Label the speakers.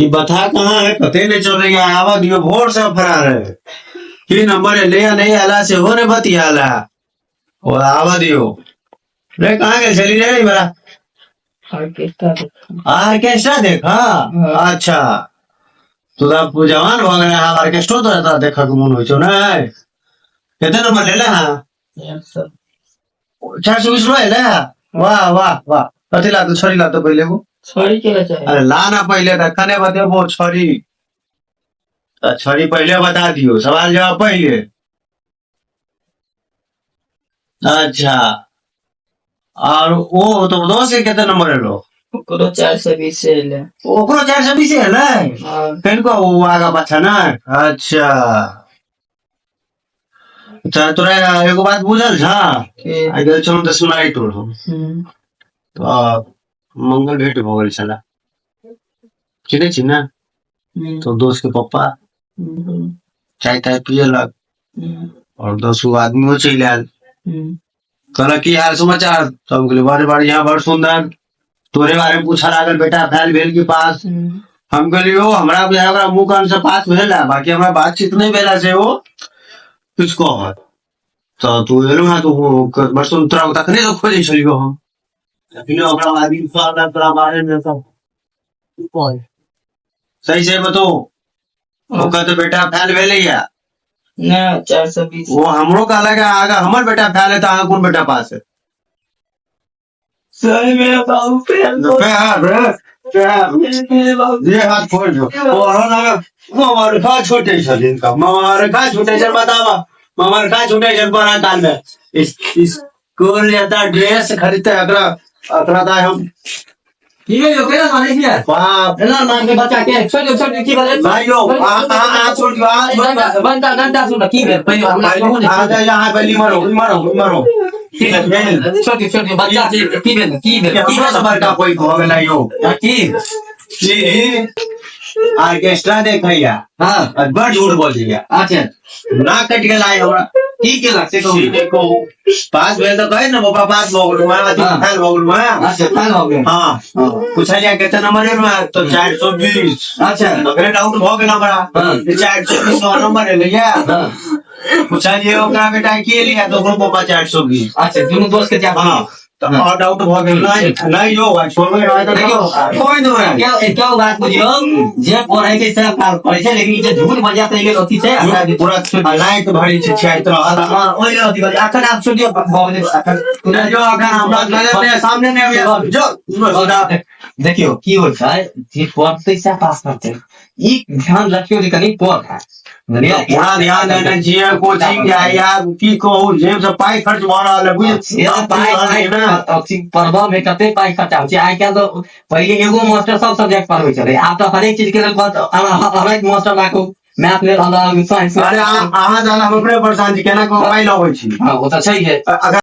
Speaker 1: ई बता कहाँ है पते नहीं चल रही है। आवा दियो भोर से फरार है की नंबर एले या नहीं आला से हो ने बतियाला और आवा दियो रे कहाँ गेल छली रे बड़ा
Speaker 2: ऑर्केस्ट्रा।
Speaker 1: ऑर्केस्ट्रा देखा?
Speaker 2: हाँ।
Speaker 1: अच्छा तू तो अब जवान हो गया है, ऑर्केस्ट्रो तो रहता देखा के मन होइ छौ ने। कितने नंबर लेले? हाँ, 420 ले। वाह वाह वाह। कथी ला तो छड़ी ला तो पहिले को
Speaker 2: छड़ी के ला चाहे?
Speaker 1: अरे ला ना पहिले, तखने बतेबो छड़ी। तऽ छड़ी पहिले बता दियौ, सवाल जवाब पहिले। अच्छा और ओ तो दोस्त के कते नंबर एलो?
Speaker 2: ओकरो 420 एलै।
Speaker 1: ओकरो 420 एलै?
Speaker 2: हाँ।
Speaker 1: कनिको ओ आगा पाछा ने। अच्छा अच्छा, तोरा एगो बात बुझल छ?
Speaker 2: के?
Speaker 1: आइ गेल छलहुँ तऽ सुनाई टोल हम तऽ मंगल भेंट भऽ गेल छलै, चिन्है छी ने? तो दोस्त के पप्पा चाय ताय पियलक और 10 गो आदमियो चलि आयल। कहलक की हाल समाचार? तऽ हम कहलियै बड़ बढ़िया, बड़ सुंदर। तोरे बारे में पूछऽ लागल, बेटा फेल भेल कि पास? हम कहलियै ओ हमरा बुझाय ओकरा मुँह कान से पास भेल है, बाकी हमरा बातचीत नहि भेल है से ओ किछु कहत। तऽ तू एलू हँ तऽ बड़ सुन, तोरा तखने तऽ खोजै छलियौ हम, तखने ओकरा आदमी कहलक तोरा बारे में सब। की कहै सही से बतो, ओकर तऽ बेटा फेल भेलैया?
Speaker 2: ना, 420।
Speaker 1: ओ हमरो कहलक आगा हमर बेटा फेल है तऽ अहाँ कोन बेटा पास है?
Speaker 2: सही में बाबू फेल।
Speaker 1: फेल।
Speaker 2: बाबू।
Speaker 1: जे हाथ फोड़ दो मामा का छूटे छथिन का मामा का छूटे छल बतावा, मामा का छूटे छल बड़ा काल में स्कूल जाता ड्रेस खरीदते एकरा एकरा दा हम।
Speaker 3: की भेल यौ? केना मारै छियै?
Speaker 1: बाप।
Speaker 3: एना मार के बच्चा के छोड़ि दियौ, छोड़ि दियौ, की भेलै?
Speaker 1: भाइयो आ आ आ छोड़ दियो, आ छोड़ दियो।
Speaker 3: घंटा घंटा सुन, की भेल पहिले हमरा कहू ने।
Speaker 1: आ जा यहाँ पे मरो मरो मरो।
Speaker 3: की भेल? छोड़ि दियौ, छोड़ि दियौ, बच्चा छै। की भेल, की भेल, की
Speaker 1: हमरा
Speaker 3: भेल?
Speaker 1: से बड़का कोई भऽ गेलै यौ।
Speaker 3: की?
Speaker 1: की ऑर्केस्ट्रा देखैया बड़ झूठ बजैया। ना कटि गेल आइ हमरा।
Speaker 3: की केलक से कहू।
Speaker 1: से कहू, पास भेल तऽ कहे ने पापा पास भऽ गेलहुँ हँ, अथी फेल भऽ गेलहुँ हँ।
Speaker 3: अच्छा, फेल भऽ गेल।
Speaker 1: हँ, पूछलियै कते नंबर एल तऽ 420। तखने डाउट भऽ गेल हमरा जे 420 नंबर एलैया। पूछलियै ओकरा बेटा की एलैया तऽ ओकरो पापा 420।
Speaker 3: अच्छा, दुनू दोस्त के चार।
Speaker 1: हँ, तऽ और डाउट भऽ गेल। नहि नहि यौ, आइ छोड़बै नहि तऽ
Speaker 3: देखियौ,
Speaker 1: कोइ नहि।
Speaker 3: क्यों क्यों बात बुझियौ, जे पढ़ै छै से पास पढ़ै छै, लेकिन ई जे झूठ बजा ताहि लेल अथी छै हमरा जे
Speaker 1: पूरा लाइट भरी छै छियाइत रहल।
Speaker 3: हँ, ओहि लेल अथी करै। एखन आब छोड़ि दियौ, भऽ गेलै एखन।
Speaker 1: नहि जो अखन हमरा नजर नहि सामने नहि अबैया जो सीधा।
Speaker 3: देखियौ की होइ छै, जे पढ़तै सएह पास करतै, ई ध्यान रखियौ जे कनि पढ़ है, बुझलियै?
Speaker 1: पूरा ध्यान देने छियै, कोचिंग जाइया, की कहू, जेब से पाइ खर्च भऽ रहल है, बुझ
Speaker 3: से तऽ पाइ पाइ अथी पढ़बऽ मे कते पाइ खर्चा होइ छै आइ काल्हि। तऽ पहिले एगो मास्टर सब सब्जेक्ट पढ़बै छलै, आब तऽ हरेक चीज के लेल कहत हरेक मास्टर राखू, मैथ लेल अलग, साइंस।
Speaker 1: अरे अहाँ जाना हम अपने परेशान छी, केना कऽ पाइ लबै छी।
Speaker 3: हँ, ओ तऽ छैहे।
Speaker 1: अगर